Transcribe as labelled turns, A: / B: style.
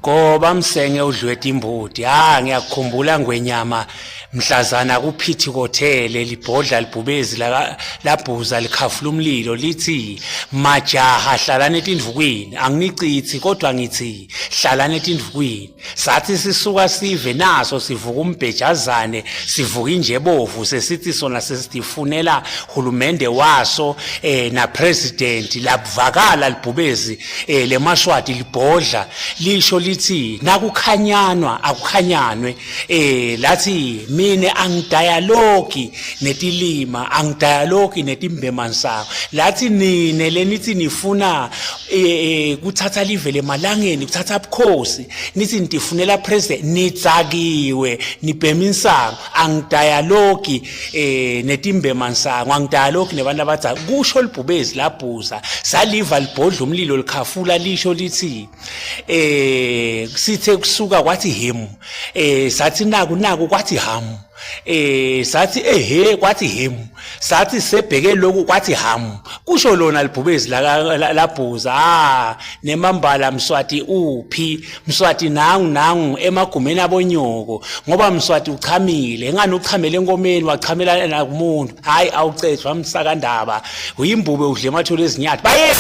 A: Goba msenge udlweta imbuti. Ah ngiyakukhumbula ngwenyama mhlazana kuphithi kothele libhodla libhubezi labhuza likhafula umlilo lithi majaha hlalani etindvukwini anginicithi kodwa ngithi hlalani etindvukwini sathi sisuka sive naso sivuka umbhejazane sivuka injebovu sesithi sona sesifunela hulumende waso eh na president labuvakala libhubezi eh lemashwadi libhodla lisho lithi nakukhanyanwa akukhanyanwe eh lathi mina angidialogi netilima angidialogi netimbemansako lathi nine lenithi nifuna eh, eh kuthatha live lemalangeni kuthatha ubukhosi nithi nitifunela president nitsakiwe nibhema insango angidialogi eh netimbemansango angidialogi nebantu abadzala kusho libhubezi labhuza saliva libhodla umlilo likhafula lisho lithi eh sithe kusuka kwathi him eh sathi naku naku kwathi hamu eh sathi ehe kwathi him sathi sebheke lokhu kwathi hamu kusho lona libhubezi labhuza ah nemambala mswati uphi mswati nangu nangu emagumeni abonyoko ngoba mswati uchamile engani uchamele enkomeni wachamela nakumuntu hayi awucejwa msakandaba uyimbube udle emathole ezinyathi baye.